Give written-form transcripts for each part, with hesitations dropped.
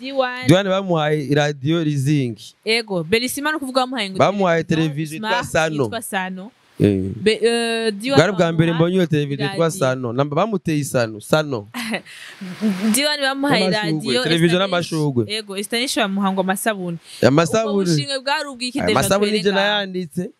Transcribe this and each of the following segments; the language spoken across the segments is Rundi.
D1 D1 bamuhaye radio Rizingi. Ego Belisima no kuvuga bamuhaye ngo bamuhaye televiziyo yitwa Sano. Yitwa Sano. D1 bwari bwa mbere mbonye iyo televiziyo yitwa Sano. Namba bamuteye Sano, Sano. D1 bamuhaye radio televiziyo n'amashugwe. Ego Estanisha bamuha ngo amasabuni. Amasabuni. Ubushinge bwari ubwiki deja. Amasabuni je nayanditse.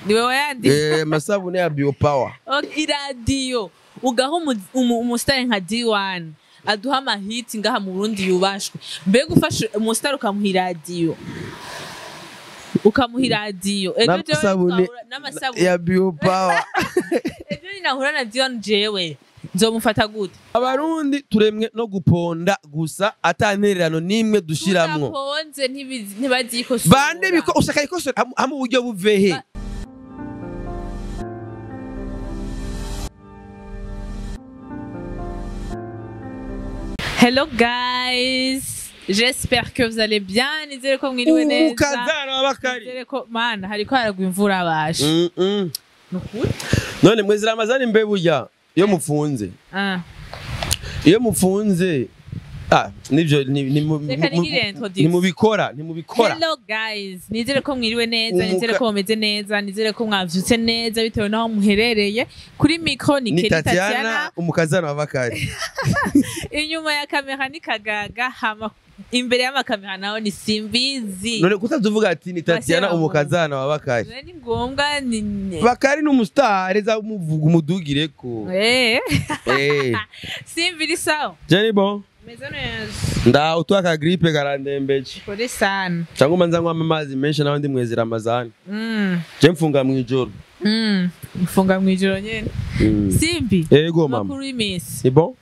Niwe wayanditse. Amasabuni ya Bio Power. Okay, iradio ugaho umustar nka D1 aduha amahiti ngaha mu Burundi yubashwe. Mbega ufashe umustar ukamuha iradio. Ukamuha iradio. N'amasabuni ya Bio Power. Ejo ninahura na D1 jewe nzomufata gute? Abarundi turemwe no guponda gusa atantererano nimwe dushiramwo. Tudaponze ntibazikosora. Bande biko ushaka ikosora hamwe uburyo buvehe. Hello guys, j'espère que vous allez bien. Nizere ko mwiriwe neza. Ukazana bakari. Nizere ko mana hariko haragwa imvura bashe. Nukuri. None mwezi Ramazani mbe burya iyo mufunze. Iyo mufunze nivyo ni mubikora, ni mubikora. Hello guys, nizere ko mwiriwe neza, nizere ko mumeze neza, nizere ko mwavyutse neza bitewe naho muherereye. Kuri micro ni Kelly Tatiana, umukazana wa Bakari. Inyuma ya kamera ni Kagaga, hama imbere y'amakamera naho ni Simbizi. None kutavuga ati ni Tatiana umukazana wa Bakari. Ni ngombwa ni Bakari ni umustar eza umuvuga umudugireko. Simbi sawa. Jenny bon. Nda utwaka gripe karandembeje. Kore sana. Cyangwa manza nkwa amazi menshi nabandi mwezi Ramazani. Je mfunga mwijoro. Mfunga mwijoro nyene. Simbi. Ego mama. Makuru y'imisi. Ni bon?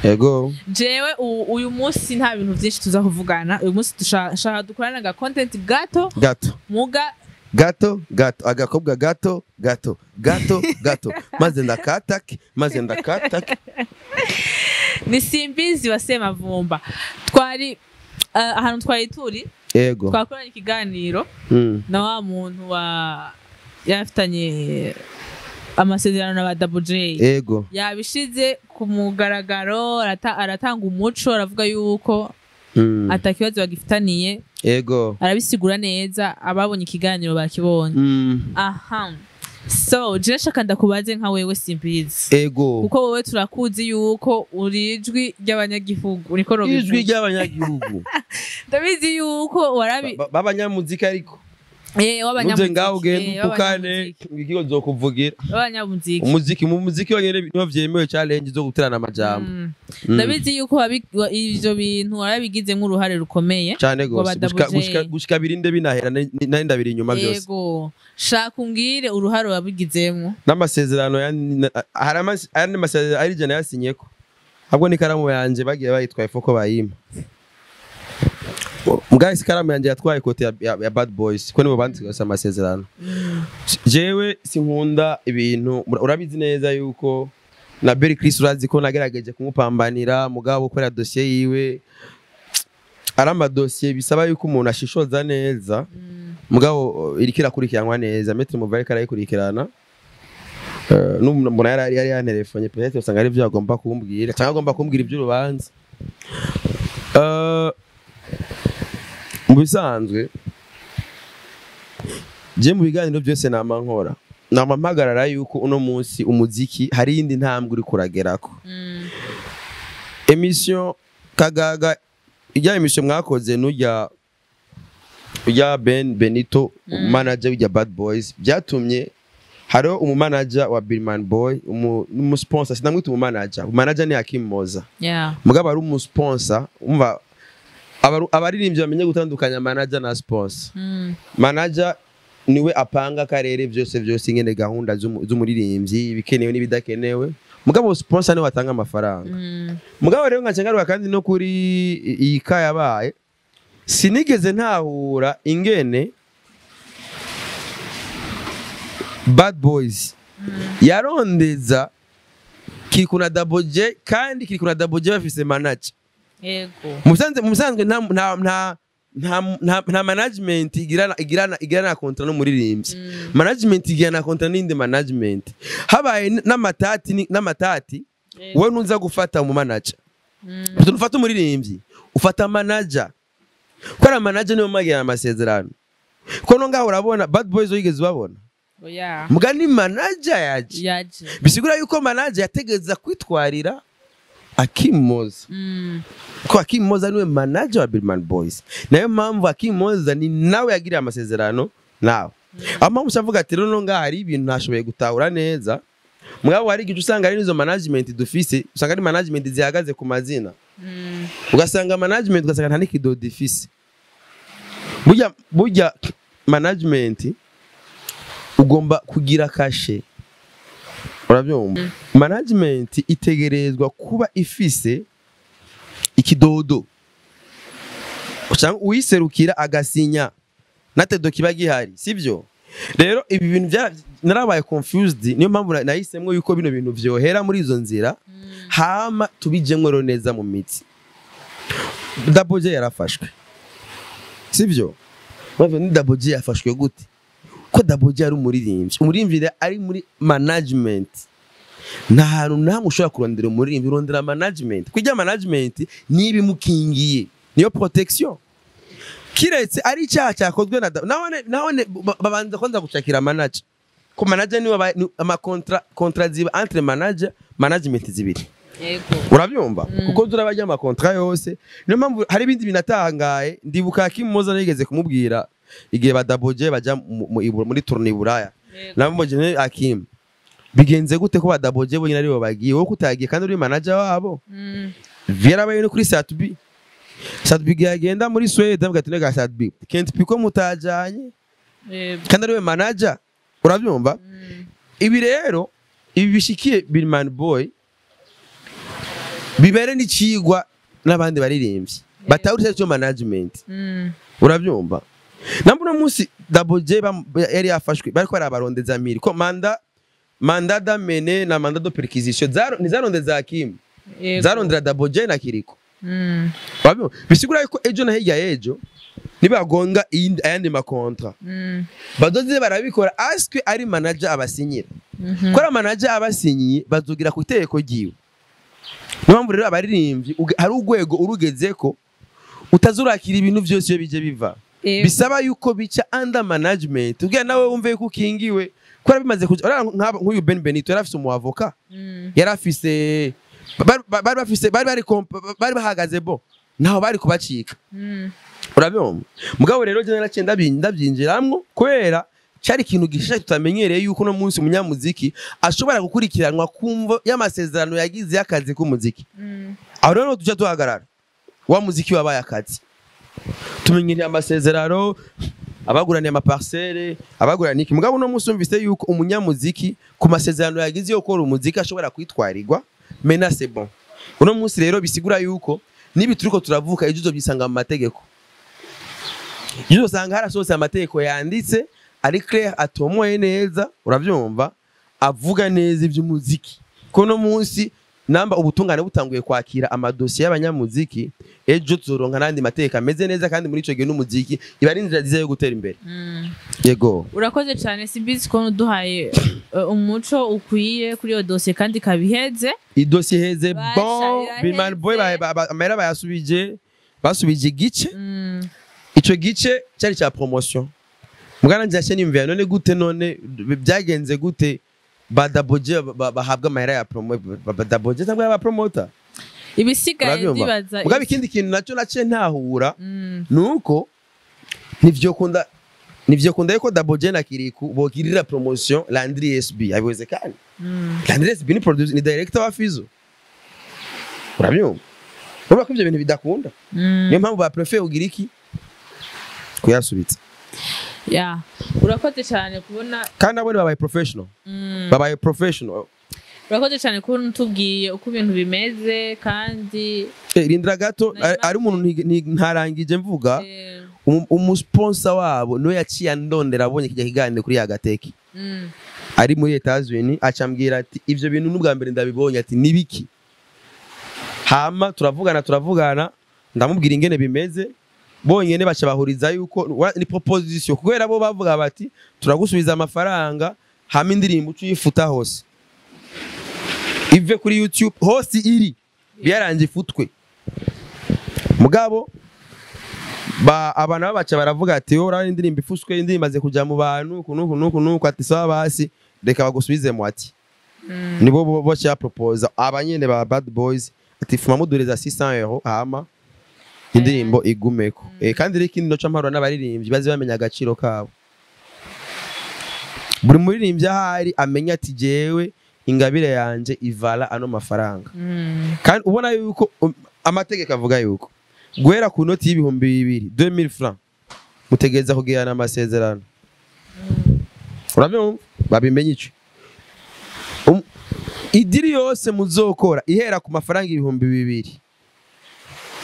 Ego. Jewe uyu munsi nta bintu byinshi tuza kuvugana. Uyu munsi dushaka dukorana ga content gato. Gato. Muga gato gato agakobwa gato gato gato gato maze ndakatake maze ndakatake. Ni Simbizi wa Semavumba. Twari ahantu twari turi. Ego. Twakoranye ikiganiro na wa muntu wa yafitanye amasezerano na Double J. Ego. Yabishize ku mugaragaro aratanga umuco aravuga yuko atakibazo bagifitaniye. Ego. Arabisigura neza ababonye ikiganiro bakibonye. Aha. So, je shaka ndakubaze nka wewe Simbizi. Ego. Kuko wewe turakuzi yuko uri ijwi ry'abanyagihugu, niko robivuga. Ijwi ry'abanyagihugu. Ndabizi yuko warabi babanyamuzika ariko. W'abanyamuziki. Ngaho ugenda utukane ikigo nzokuvugira. W'abanyamuziki. Umuziki mu muziki wonyene niho vyemewe challenge zo guterana amajambo. Ndabizi yuko ivyo bintu warabigizemo uruhare rukomeye. Cyane gose. Gushika birinde binahera nari ndabiri inyuma byose. Yego. Shaka umbwire uruhare wabigizemo. N'amasezerano hari amasezerano ari jana yasinyeko. Ahubwo ni karamu yanje bagiye bayitwaye foko bayima. Mugabo ikaramu yanje yatwaye kote ya Bad Boys ko nibo banditse amasezerano. Jewe sinkunda ibintu urabizi neza yuko na Berry Chris urazi ko nagerageje kumupambanira mugabo gukora dossier yiwe ari ama dossier bisaba yuko umuntu ashishoza neza. Mugabo irikira kurikiranwa neza Maître Muvare karayikurikirana. N'umuntu yari yantelefone peut-être usanga ari byo agomba kumbwira cyangwa agomba kumbwira iby'urubanza. Mu bisanzwe je mu biganiro byose nama nkora nama mpagarara yuko uno munsi umuziki hari indi ntambwe uri kuragerako. Emission Kagaga ijya emission mwakoze n'ujya ujya Ben Benito manager w'ijya Bad Boys byatumye hariho umumanager wa Billman Boy umusponsor sinamwita umumanager umanager ni Hakim Moza. Mugabo ari umusponsor umva abaririmbyi bamenye gutandukanya manager na sponsor. Manager niwe apanga karere byose byose ingene gahunda z'umuririmbyi ibikenewe n'ibidakenewe. Mugabo sponsor niwe atanga amafaranga. Mugabo rero nkacengaruka kandi no kuri iyi kayabaye sinigeze ntahura ingene Bad Boys yarondeza Kirikou na Double J kandi Kirikou na Double J bafise manager. Yego. Musanzwe nta management igirana kontra no muririmbyi. Management igirana kontra n'indi management. Habaye n'amatati we nunza gufata mu manager. Ufata umuririmbyi, ufata manager, ko ari manager niyo magiye amasezerano. Ko no ngaho urabona Bad Boys wigeze ubabona? Oya. Muga ni manager yaje. Yaje. Bisigura yuko manager yategeza kwitwarira Akimoza. Ko Akimoza niwe manager wa Billman Boys. Nayo mpamvu Akimoza ni nawe yagiriye amasezerano nawe. Aho mpamvu ati rero ngaho hari ibintu ntashoboye gutahura neza. Mugabo hari igihe usanga ari nizo management dufise, usanga ari management zihagaze ku mazina. Ugasanga management ugasanga nta n'ikido difise. Burya management ugomba kugira kashe. Urabyumva? Management itegerezwa kuba ifise ikidodo. Usanga uyiserukira agasinya natedo kiba gihari, sivyo? Rero ibi bintu narabaye confused, niyo mpamvu nahisemwo yuko bino bintu vyohera muri izo nzira, hama tubijemwo rero neza mu mitsi. Double J yarafashwe, sivyo? Ni Double J yafashwe gute? Ko Double J ari umuririmbyi, umuririmbyi ari muri management. Nta hantu namwe ushobora kurondera umuririmbyi, urondera management. Kujya management nibimukingiye, niyo protection. Kiretse ari icyaha cyakozwe na nahone babanza kwanza gushakira manager. Ko manager niwe ama contrat ziba entre manager management zibiri. Yego. Urabyumva? Kuko turabajya ama contrat yose. Niyo mpamvu hari ibindi binatangaye, ndibuka Akimoza nigeze kumubwira igihe ba Double J baja muri tournée Buraya. Namubonye Akim. Bigenze gute ko ba Double J bonyine aribo bagiye, wowe kutagiye kandi uri manager wabo? Vyarabaye no kuri Satbi. Satbi yagenda muri Sweden avuga ati nega Satbi Kent Piko mutajanye kandi ariwe manager. Urabyumva? Ibi rero ibi bishikiye Billman Boy bibere n'icigwa n'abandi baririmbyi batawurisha cyo management. Urabyumva? Nambona munsi Double J yari yafashwe bariko barabarondeza miri ko manda d'amener na manda de perquisition nizarondeza Hakim, zarondera Double J na Kiriko. Wabyo bisigura yuko ejo na hirya ejo nibagonga ayandi makontra badoze barabikora askwe ari manager abasinyira. Ko ari manager abasinyiye bazogira ku itegeko ryiwe. Niyo mpamvu rero abaririmbyi hari urwego urugezeko utazurakira ibintu byose iyo bije biva. Bisaba yuko bica under management ubwo nawe wumve yuko ukingiwe. Ko bimaze nk'uyu Ben Benito yarafise umu avocat, yarafise bari bahagaze bo naho bari kubacika. Urabyumva? Mugabo rero je naraciye ndabyinjiramwo kubera cyari ikintu gishasha tutamenyereye yuko no munsi umunyamuziki ashobora gukurikiranwa kumvo y'amasezerano yagize y'akazi k'umuziki. Aho rero tujya duhagarara wa muziki wabaye akazi, tumenyereye amasezerano, abaguraniye amaparcelle, abaguraniye iki. Mugabo no munsi umvise yuko umunyamuziki ku masezerano yagize yo gukora umuziki ashobora kwitwarirwa, mena c'est bon. Uno munsi rero bisigura yuko nibi turiko turavuka ejo uzobyisanga mu mategeko. Ejo usanga harasohotse amategeko yanditse ari clair atomoye neza, uravyumva, avuga neza ivy'umuziki. Ko no munsi namba ubutungane butanguye kwakira amadosiye y'abanyamuziki, ejo tuzoronka nandi mateka ameze neza kandi muri ico gihe n'umuziki iba ari inzira nziza yo gutera imbere. Yego. Urakoze cyane Simbizi ko uduhaye umuco ukwiye kuri iyo dosiye kandi kabiheze. Idosiye heze bon, Billman Boy amahera bayasubije, basubije igice. Ico gice cyari cya promotion. Mugana nje nimvya none gute none byagenze gute ba Double J bahabwa amahera ya promo, ba Double J cyangwa aba promoter ibisigaye ndibaza. Mugabo ikindi kintu naco nace ntahura nuko nivyo kunda yuko Double J na Kiriku bogirira promotion Landry SB abiwezekana. Landry SB ni producer, ni director wa Fizo. Urabyumva? Urumva ko ivyo bintu bidakunda. Niyo mpamvu ba préfet ugira iki kuyasubitsa. Ya, urakoze cyane kubona kandi abone babaye professional. Babaye professional. Urakoze cyane kubona utubwiye uko ibintu bimeze kandi rindira gato ari umuntu ntarangije mvuga umusponsor wabo niwe yaciye andondera abonye kijya kiganiro kuri Yagateki. Ari muri Etats-Unis acambwira ati ivyo bintu n'ubwa mbere ndabibonye ati nibiki. Hama turavugana ndamubwira ingene bimeze. Bonyene baca bahuriza yuko ni proposition kubera bo bavuga bati turagusubiza amafaranga hama indirimbo ucifuta hose ive kuri YouTube hose iri. Byaranze ifutwe. Mugabo ba abantu babaca baravuga ati wowe urabona indirimbo ifuswe, indirimbo imaze kuja mu bantu kunuku nuku nuku, ati sawa basi reka bagusubizemo, ati nibo bo cya proposa abanyene ba Bad Boys ati fuma mudureza 600 € hama indirimbo igumeko. Kandi rero ikindi noca mparura n'abaririmbyi baze bamenya agaciro kabo. Buri muririmbyi ahari amenya ati jewe ingabire yanje ivala ano mafaranga. Kandi ubona yuko amategeko avuga yuko guhera ku noti y'2000, 2000 francs, mutegereza kugirana amasezerano. Urabyumva, babimenye ico. Idiri yose muzokora ihera ku mafaranga 2000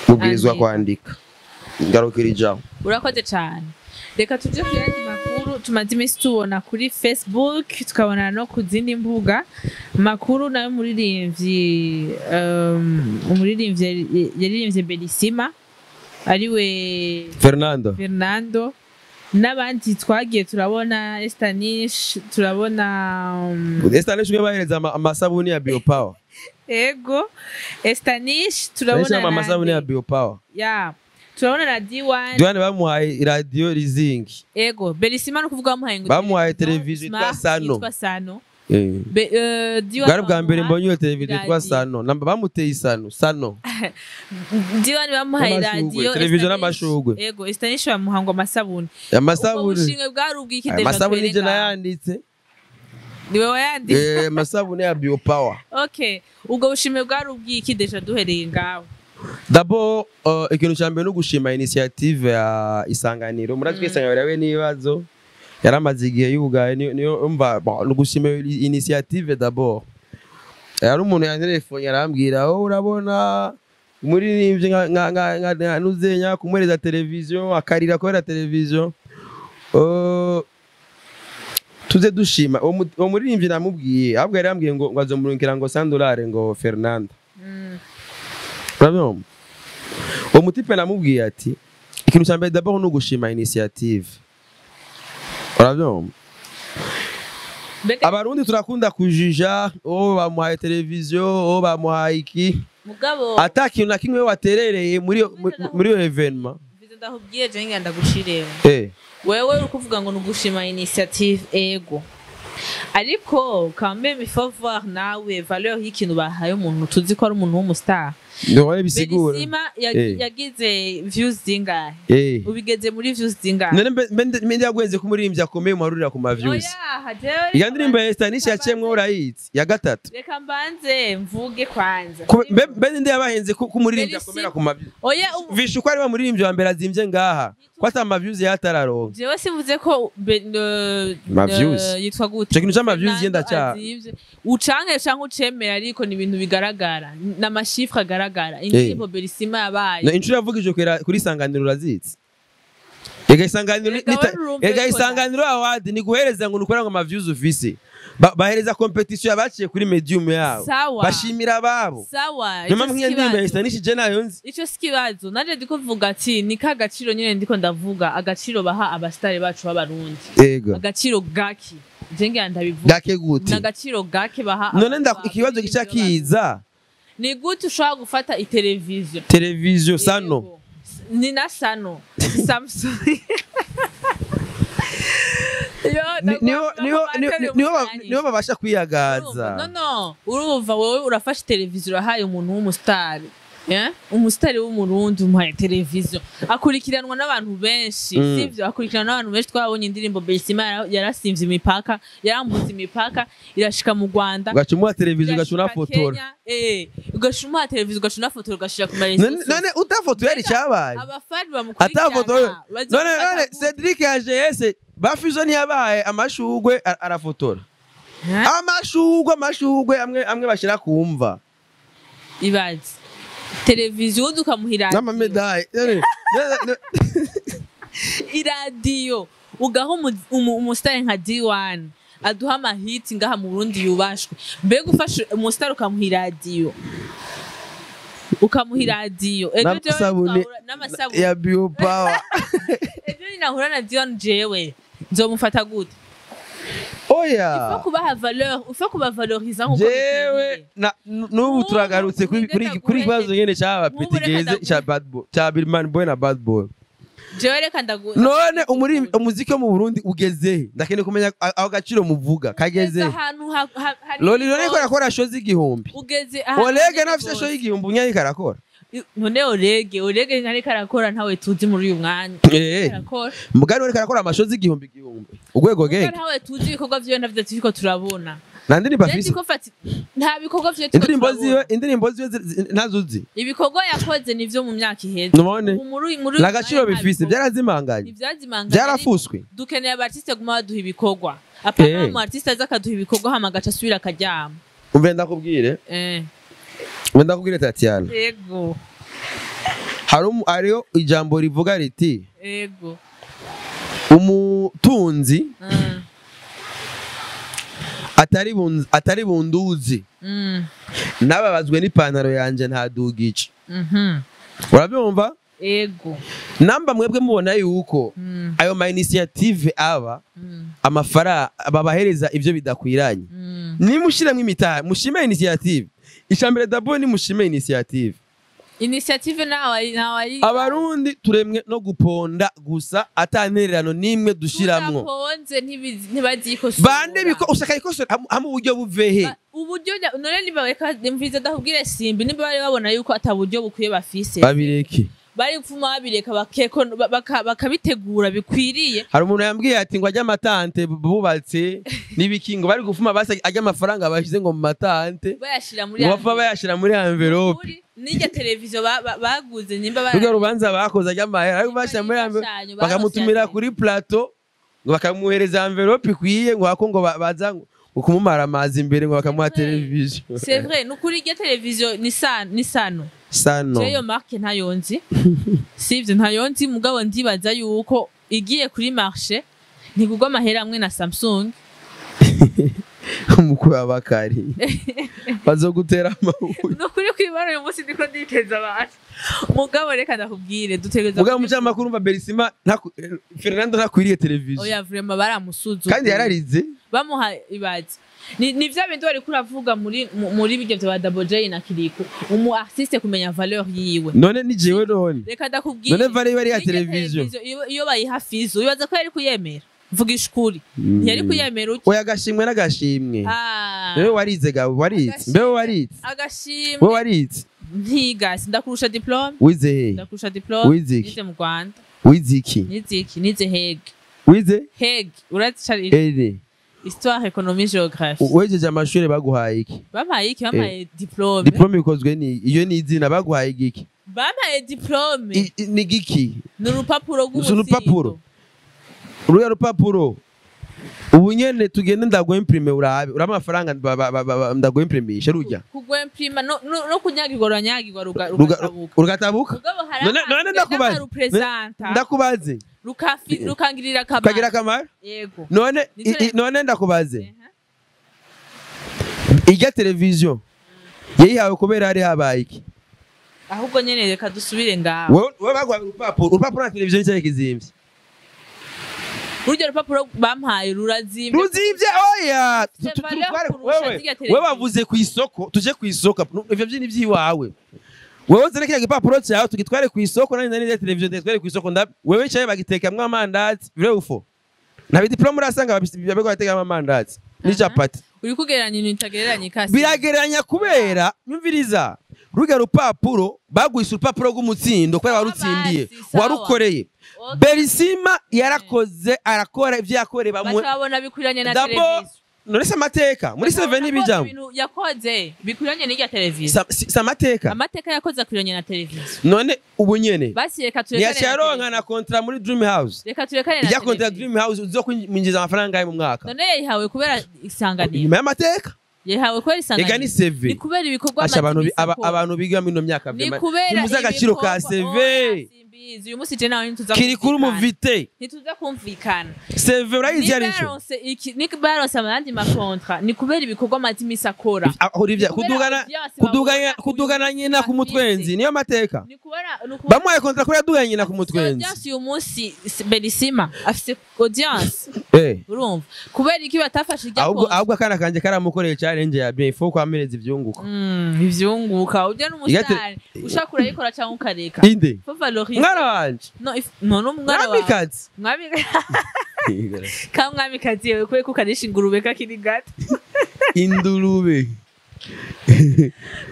mubwirizwa Andika. kwandika. Ngarukira ijambo. Urakoze cyane. Reka tujye ku yandi makuru tumaze iminsi tubona kuri Facebook, tukabona no ku zindi mbuga. Makuru nayo umuririmbyi, umuririmbyi yaririmbye Belisima ariwe Fernando. Fernando, n'abandi twagiye turabona Estanish, turabona Estanish we bahereza amasabuni ya Biopower. Ego, Estanish turabona Turabona amasabuni ya nande? Biopower. Ya, turabona na D1. Diane bamuhaye radio Rizingi. Ego, Belisima no kuvuga bamuhaye ngo Bamuhaye televiziyo yitwa Smart, Sano. yitwa Sano. D1 Bwari bwa mbere bamuha mbonye iyo televiziyo yitwa radio. Sano. Namba bamuteye Sano, Sano. D1 bamuhaye N'amashugwe, radio, televiziyo Estanish- n'amashugwe. Ego, Estanish bamuha ngo amasabuni. Ubwo Amasabuni. bushimwe bwari ubwiki deja? Amasabuni je Twereka. nayanditse. Niwe wayanditse? Amasabuni ya Biopower. Okay, ubwo bushimwe bwari ubwiki déjà duhereye ngaho? D'abord, ikintu cya mbere no gushima initiative ya Isanganiro. Murazi ko Isanganiro yawe n'ibibazo yaramaze igihe yugaye, niyo umva, bon, no gushima initiative d'abord. Yari umuntu yantelefone arambwira, oh urabona umuririmbyi nka nuzenya kumuhereza televiziyo akarira kubera televiziyo. Tuze dushima uwo muririmbyi. Namubwiye ahubwo yari yambwiye ngo azomurungikira ngo sandolare ngo Fernando. Urabibona, uwo mutipe namubwiye ati ikintu cya mbere d'abord ni ugushima initiative, urabyumva? Mbega Abarundi turakunda kujija, oh bamuhaye televiziyo, oh bamuhaye iki, mugabo ata kintu na kimwe waterereye muri iyo événement. Mvize ndakubwiye, je ngenda gushiremo. Wewe uri kuvuga ngo ni ugushima initiative, ego, ariko quand même il faut voir nawe valeur y'ikintu bahaye umuntu tuzi ko ari umuntu w'umustar. Ndabona bisigura. Belisima yagize views zingahe? Ubigeze muri views zingahe? None mbe ndagwenze ko umuririmbyi akomeye umuharurira ku ma views? Oya, jewe Iya ndirimbo ya Estanish yaciyemwo urayitsi ya gatatu. Reka mbanze mvuge kwanza. Mbe ninde yabahenze ko umuririmbyi akomera ku ma views? Oya, Vishu ko ari wa muririmbyi wa mbere azimvye ngaha ko ata ma views yatararonka. Jewe simvuze ko Ma views. Yitwa gute? Ico kintu c'ama views Fernando genda azimvye. Ucanke canke ucemera, ariko ni ibintu bigaragara n'amashifre agaragara, indirimbo Belisima yabaye. No inshuro yavugije kuri Isanganiro urazitse. Ega Isanganiro Erega wewe urumva ega ko Isanganiro award ni guhereza ngo nukora ngo ama views ufise. Bahereza competition yabaciye kuri medium yabo. Sawa. Bashimira ababo. Sawa. Niyo Ico mpamvu si nk'iyo ndirimbo ya kibazo. Estanish je nayo nzi. Ico si kibazo. Nanje ndiko mvuga ati ni ka gaciro nyene ndiko ndavuga, agaciro baha abastare bacu b'Abarundi. Ego. Agaciro gake, je ngira ndabivuga. Gake gute? Ni agaciro gake baha None ikibazo gica kiza. Ni gute ushobora gufata iteleviziyo? Televiziyo Sano. Yego. Ni na Sano, Samsung. Yo, Niho niho niho niho babasha kwiyagaza. No, urumva wowe urafashe televiziyo urahaye umuntu w'umusitari, yeah? Umusitari w'Umurundi umuhaye televiziyo akurikiranwa n'abantu benshi. Sivyo? Akurikiranwa n'abantu benshi. Twabonye indirimbo Belisima yarasimvye imipaka, yarambutse imipaka, irashika mu Rwanda. Ugaca umuha televiziyo, ugaca Irashika unafotora. Kenya, ugaca umuha televiziyo, ugaca unafotora, ugashira ku marezo. None utafotoye hari icyabaye? Abafani bamukurikirana Atafotoye. bazofata None gute? Cedric yaje bafizo ntiyabaye amashugwe, arafotora. Ha? Amashugwe amwe amwe bashira kumva. Ibaze televiziyo ubundi ukamuha iradiyo. N'amamedaye. Iradiyo ugaha umusitari nka D1 aduha amahiti ngaha mu Burundi yubashwe. Mbega ufashe umusitari ukamuha iradiyo, ukamuha iradiyo, ejo jewe N'amasabune n'amasabune ya Biopower. Ejo ninahura na D1 jewe nzomufata gute? Oya. Il faut kubaha valeur, il faut kubavaloriza nkuko Jewe bikwiriye. n'ubu turagarutse kuri Nk'ubu kuri kibazo nyene cy'aba Nk'ubu petit reka geze ndaguhe. cya Bad Boy, cya Billman Boy na Bad Boy. Jewe reka ndagu None umuri umuziki wo mu Burundi ugeze he? Ndakeneye kumenya aho gaciro muvuga kageze Ugeze he? ahantu hari Loli none ko arakora show z'igihumbi. Ugeze ahantu Olege hanini nafise show gose. y'igihumbi nyariko arakora. None Olege ntariko arakora, ntawe tuzi muri uyu mwanya. Arakora. Mugani ariko arakora amashow z'igihumbi igihumbi. Urwego Kuko genge. ntawe tuzi ibikorwa vyiwe, ntavyo turiko turabona. Nta ndirimbo Je afise. ndiko fati nta bikorwa vyiwe turiko Indirimbo ziwe, turabona. indirimbo ziwe ntazo uzi. Ibikorwa yakoze nivyo mu myaka iheze. None Ubu muri uyu nta gaciro mwanya nta bifise, bikorwa. byarazimanganye. Ntivyazimanganye. Byarafuswe. Dukeneye aba artiste guma baduha ibikorwa. Apana umu artiste aza akaduha ibikorwa hama agaca asubira akaryama. Umve ndakubwire. Umve ndakubwire Tatiana. Ego. Hariho ijambo rivuga riti Ego. umutunzi atari bunduzi nababazwe n'ipantaro yanje ntadugice. Urabyumva? Ego. Namba mwebwe mubona yuko ayo ma initiative aba amafaranga babahereza ivyo bidakwiranye, nimushiremwo imitahe, mushime initiative. Icambere d'abord ni mushime initiative. Initiative nawe nawe. Abarundi turemwe no guponda gusa, atantererano nimwe dushiramwo. Tudaponze ntibazikosora. Bande biko ushaka ikosora hamwe uburyo buvehe? Uburyo none niba mvize ndakubwire Simbi, niba bari babona yuko ata buryo bukwiye bafise, babireke. Bari gupfuma babireka, bakabitegura bikwiriye. Hari umuntu yambwiye ati ngo ajye amatante bubatse n'ibiki, ngo bari gufuma basi ajye amafaranga bashize ngo mu matante bayashira muri ngo bapfa bayashira muri envelope. N'irya televiziyo baguze nimba Rurya rubanza bakoze ajya amahera ariko Nimba bashyira muri envelope, y'imfashanyo bakamutumira baronse. Kuri plateau ngo bakamuhereza envelope ikwiye, ngo hako ngo baza ngo kumumara amazi imbere, ngo bakamuha C'est vrai. televiziyo. C'est vrai, nukuri irya televiziyo ni ni sano. Sano. Jewe iyo marque ntayonzi, sivyo? Ntayonzi, mugabo ndibaza yuko igiye kuri marché ntigurwa amahera amwe na Samsung. Umukwe w'abakari bazogutera amabuye. Nukuri kwibara uyu munsi ndiko nditeza abantu, mugabo reka ndakubwire, dutegereza Mugabo mucamakuru umva Berisima Fernando ntakwiriye televiziyo. Oya, vraiment baramusuzuguye. Kandi yararize. Bamuha ibaze ni vya bindi wariko uravuga muri muri bijya vya Double J na Kiriko, umu artiste kumenya valeur yiwe. None ni jewe none. Reka ndakubwire. None valeur yari ya N'irya televiziyo. Iyo bayiha Fizo, wibaza ko yari kuyemera? Mvugisha ukuri, ntiyari kuyemera uki? Oya, agashimwe n'agashimwe. Ah. Wewe warize gawe, warize mbewe, warize. Agashimwe. Wewe warize. Ntigasi, ndakurusha diplôme. Wize he? Ndakurusha diplôme. Wize iki? Nize mu Rwanda. Wize iki? Nize iki? Nize Hege. Wize Hege urazi ere? Histoire, économie, géographie. Wejeje amashuri baguhaye iki? Bampaye iki? Bampaye diplôme. Diplôme ikozwe ni iyo ni izina, baguhaye igiki? Bampaye diplôme. Ni giki? Ni urupapuro Si urupapuro. rw'umutsindo. Ruriya rupapuro ubu nyene tugende ndaguha imprime, urabe urabe amafaranga ndaguha imprimisha rujya. Kugwemprima no kunyagirwa, uranyagirwa rugatabuka. Rugatabuka. Mugabo hari None ahantu ndakubaze. ugenda nkarupresenta, Ndakubaze. rukangirira Kagira akamaro. akamaro. Yego. None Nico none ndakubaze, irya televiziyo yayihawe kubera hari habaye iki? Ahubwo nyene reka dusubire ngaho. Wewe baguhaye urupapuro, urupapuro na televiziyo nicyo kizimvye. Uryo rupapuro bampaye rurazimvye. Ruzimvye? Oya. C'est valeur kurusha Wewe zirya televiziyo. wewe wavuze ku isoko, tuje ku isoko, ivyo vyini vyiwawe. Wewe uzane kiriya gipapuro cyawe tugitware ku isoko, nanjye nzane televiziyo ndayitware ku isoko, wewe cyawe bagitekamwo amandazi. Vrai ou faux? Nta bidiplome urasanga babiko batekamwo amandazi n'icapati. Uri kugereranya ibintu bitagereranya ikasi. Biragereranya kubera nyumviriza, rurya rupapuro bagwise urupapuro rw'umutsindo kubera warutsindiye. Basi, sawa. Warukoreye. Okay. Berisima yarakoze, arakora ivyo yakoreye bamwe. Baca babona bikwiranye na D'abord, televiziyo. None se amateka muri Baca seve babona ko n'ibijambo ibintu yakoze bikwiranye n'irya televiziyo. Si amateka. Amateka yakoze akwiranye na televiziyo. None ubu nyene Basi reka turekane na ntiyaciye aronka televiziyo. na kontra muri Dream House. Reka turekane na Ijya kontra televiziyo. Dream House uzo kwinjiza amafaranga angahe mu mwaka? None yayihawe kubera Isanganiro. Inyuma y'amateka. Yahawe kubera Ega ni Isanganiro. CV. Ni kubera ibikorwa Asha abantu amaze imisi abantu biga muri ino myaka Ni vraiment, kubera ntimuzi agaciro ka ibikorwa- CV. Oya, simbizi. Uyu munsi je nawe ntituza Kiri kuri kumvikana. umuvite. Ntituza kumvikana. CV urayizi ari ico. Nibaronse iki, nibaronse ayandi makontra, ni kubera ibikorwa amaze imisi akora. Aho ivya Ni kubera kudugana audience kudugana babona kudugana uyu nyina ku munsi mutwenzi afise. niyo mateka. Ni kubera ni ukubera Bamuhaye kontra kuri yaduganye nyina ku mutwenzi. audience uyu munsi Belisima afise audience. Eh. Urumva kubera iki batafashe irya Ahubwo kontra? ahubwo akana kanje karamukoreye challenge ya bien, faut kwamereza ivyunguka. Ivyunguka ujya n'umusitari ushaka urayikora cyangwa ukareka. Inde. Faut valoriser. Mwana wanje. No, if, no, no, umwana wawe. Mwamikazi. Mwami ka mwamikazi yewe kubera ko ukarisha ingurube kakiri gato. Indurube.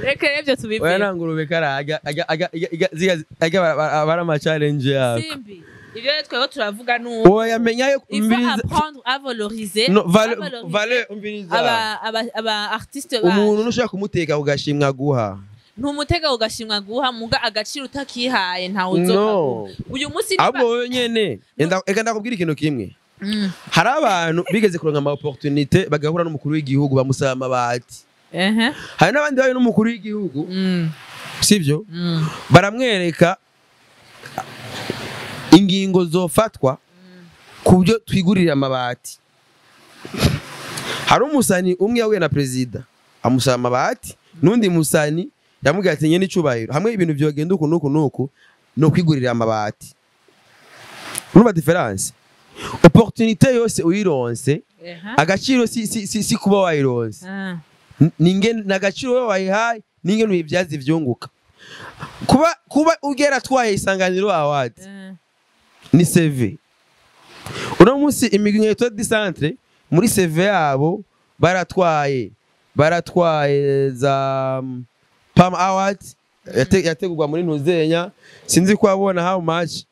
Reka rero ibyo tubive. Oya, nta ngurube karaga aga aga aga ziga aga bara ama challenge yako. Simbi. Ibyo rero twebwe turavuga nuko Oya menya yo il faut umviriza. apprendre à valoriser. No, à valoriser vale umviriza. aba artiste bacu. Umuntu ntushobora kumuteka ugashimwa guha. Ntumutega ugashimwa guha, muga agaciro utakihaye ntawe uzoka. No. Uyu munsi niba Ahubwo wowe nyene eka ndakubwira ikintu kimwe. Hari abantu bigeze kuronka ama opportunité bagahura n'umukuru w'igihugu bamusaba amabati. Hari n'abandi bahuye n'umukuru w'igihugu, sivyo? Baramwereka ingingo zofatwa ku byo twigurira amabati. Hari umusani umwe yahuye na perezida amusaba amabati, n'undi musani yamubwiye ati nyene icubahiro hamwe ibintu vyogenda uku n'uku n'uku ni ukwigurira amabati. Urumva différence? Opportunité yose uyironse, agaciro si kuba wayironse. Ninge nagaciro wewe wayihaye, ninge nuyibyaza ivyunguka. Kuba ugera twaye Isanganiro Award ni CV. Uno munsi imigwi nka Etoile du Centre muri CV yabo baratwaye za Pam Award yategurwa muri Ntuzenya, sinzi ko wabona how much.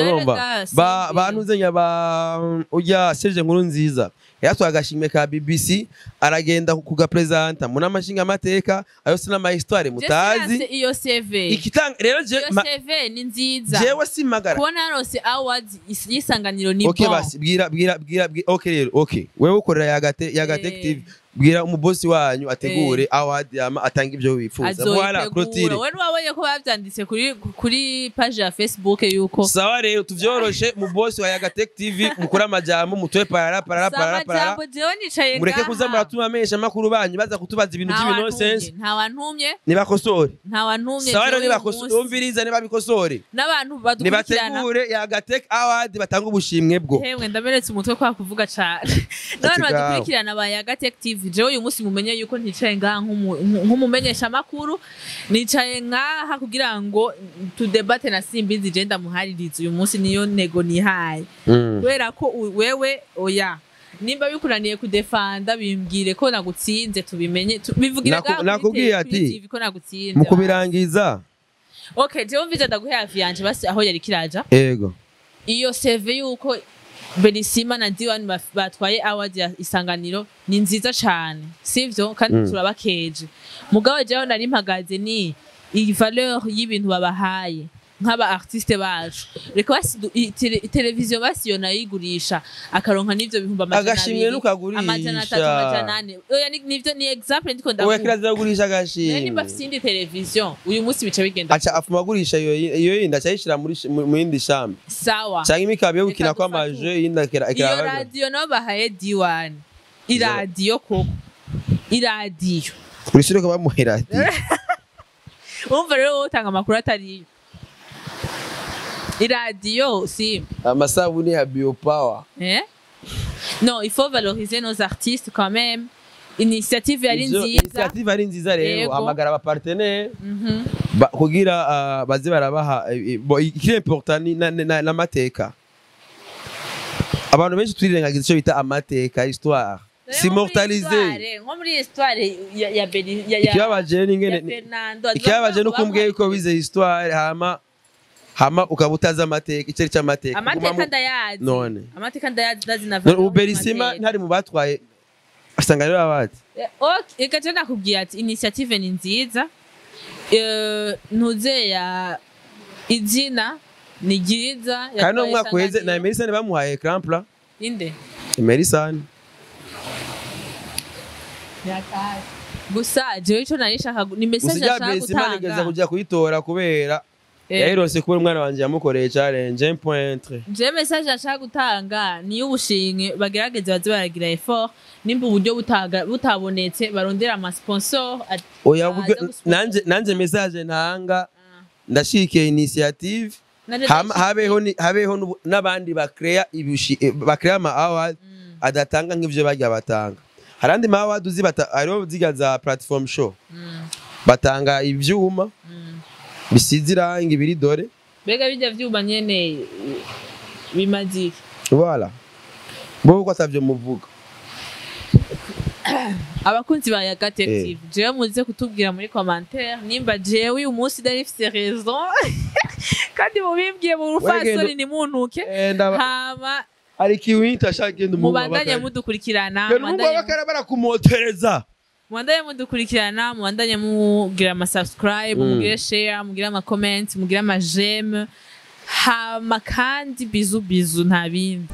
Urumva ba Ntuzenya ba ujya Serge Nkuru nziza yatwaye agashimwe ka BBC, aragenda kugapresenta mu n'amashinga amateka ayo sinama histoire mutazi. Iyo CV Ikitanga rero je iyo CV ni nziza. Jewe simagara. Kubona yarose awards y'Isanganiro ni Okay bon. Basi bwira bwira bwira okay rero, okay wewe ukorera Yagate TV, bwira umubosi wanyu ategure award yama atanga ibyo wifuza. Voilà, clôture. Wewe wabonye ko bavyanditse kuri page ya Facebook yuko Sawa rero tuvyoroshe, umubosi wa Yagatech TV mukura amajambo mutwe parara parara parara parara. Samajambo jewe nicaye Mureke ngaha. kuza muratuma amesha makuru banyu baza kutubaza ibintu Nta by'ibinonsense. wantumye, nta wantumye. Nibakosore. Nta wantumye. Sawa rero Jewe uyu nibakosore, munsi. umviriza, nibabikosore. N'abantu badukurikirana. Nibategure Yagatech Award batanga ubushimwe bwo. Hemwe ndameretse umutwe kwa kuvuga cane. N'abantu Ati gaho. badukurikirana ba Yagatech TV, jewe uyu munsi mumenye yuko nticaye ngaha nk'umumenyesha makuru, nicaye ngaha kugira ngo tudebate na Simbizi, je ndamuhaririza uyu munsi, niyo ntego nihaye. Kubera ko wewe oya nimba bikunaniye kudefanda bimbwire ko nagutsinze tubimenye bivugire ngaha kuri Nakubwiye kuri ati, TV ko nagutsinze. Mu kubirangiza. Okay, jewe mvije ndaguhe avi yanje basi aho yari kiraja. Ego. Iyo CV yuko Belisima na Diwan batwaye award ya Isanganiro ni nziza cane, sivyo? Kandi turabakeje. Mugabo jewe nari mpagaze ni iyi valeur y'ibintu babahaye nk'aba artiste bacu. Reka basi televiziyo basi yo nayigurisha akaronka n'ivyo bihumbi amajana Agashimwe abiri, ntukagurisha. 300, 400. Oya, nivyo ni example ndiko Oya, ndaguha. kirazira kugurisha Rero nimba agashimwe. afise iyindi televiziyo uyu munsi bica bigenda. Aca afuma agurisha iyo yindi aca ayishira mu yindi shamba. Sawa. Canke imikaba yo gukina Reka kwa dufate maje yindi akira iyo akira. Radiyo nabo bahaye D1, iradiyo koko, iradiyo. Urishire ko bamuhera ati. Urumva rero wowe utanga amakuru atariyo. Iradiyo si Amasabuni ya biopower. Eh? Non, il faut valoriser nos artistes quand même. Initiative yari Ivyo- nziza. Initiative ari nziza rero. Yego. Hamagara aba partenaire kugira baze barabaha bo, ikiri important ni n'amateka. Abantu benshi turirengagiza ico bita amateka, histoire s'immortaliser. Nko muri histoire ya Beni ya Ikibabaje ni ya ingene Fernando. ikibabaje nuko umbwiye yuko wize histoire hama ukaba utazi amateka icari c'amateka. Amateka Uguma ndayazi. None. Amateka ndayazi, ndazi na None ubu Berisima ntari mu batwaye Isanganiro Award? Okay, reka je nakubwiye ati initiative ni nziza. Ntuze ya izina ni ryiza. Kandi no mu Yatwaye mwaka uheze na Isanganiro. Emerisane bamuhaye crampla. Inde? Emerisane. Gusa jewe ico nari nshaka ni Gusa message ijya nashaka Benzema nigeze gutanga. kuja kuyitora kubera yayironse kubera umwana wanje yamukoreye challenge 1.3. Jewe message nashaka gutanga ni y'ubushimwe, bagerageze baze baragira effort, nimba uburyo butabonetse barondera ama sponsor Oya, aza gusponsor. nanje message ntanga, ndashikiye initiative. Nanje Habeho n'abandi bakrea ibishi, bakrea ama award adatanga nk'ivyo barya batanga. Hari andi ma award uzi hariho ziga za platform show, batanga ivyuma bisize irangi biri dore. Mbega bijya vyuma nyene bimaze iki? Voilà, bo ko atavyo muvuga. Abakunzi ba Yaga Tech TV, jewe muze kutubwira muri commentaire nimba jewe uyu munsi nari mfise raison, kandi mubimbwiye mu rufasoni, nimuntuke. Hama Hari ikiwita ashaka genda umuhungu mubandanye wa Bakari. mudukurikirana. Genda umuhungu wa Bakari barakumotereza. Mubandanye mudukurikirana, mubandanye mugira ama subscribe, mugire share, mugire ama comment, mugire ama j'aime. Hama kandi bisous bisous, nta bindi.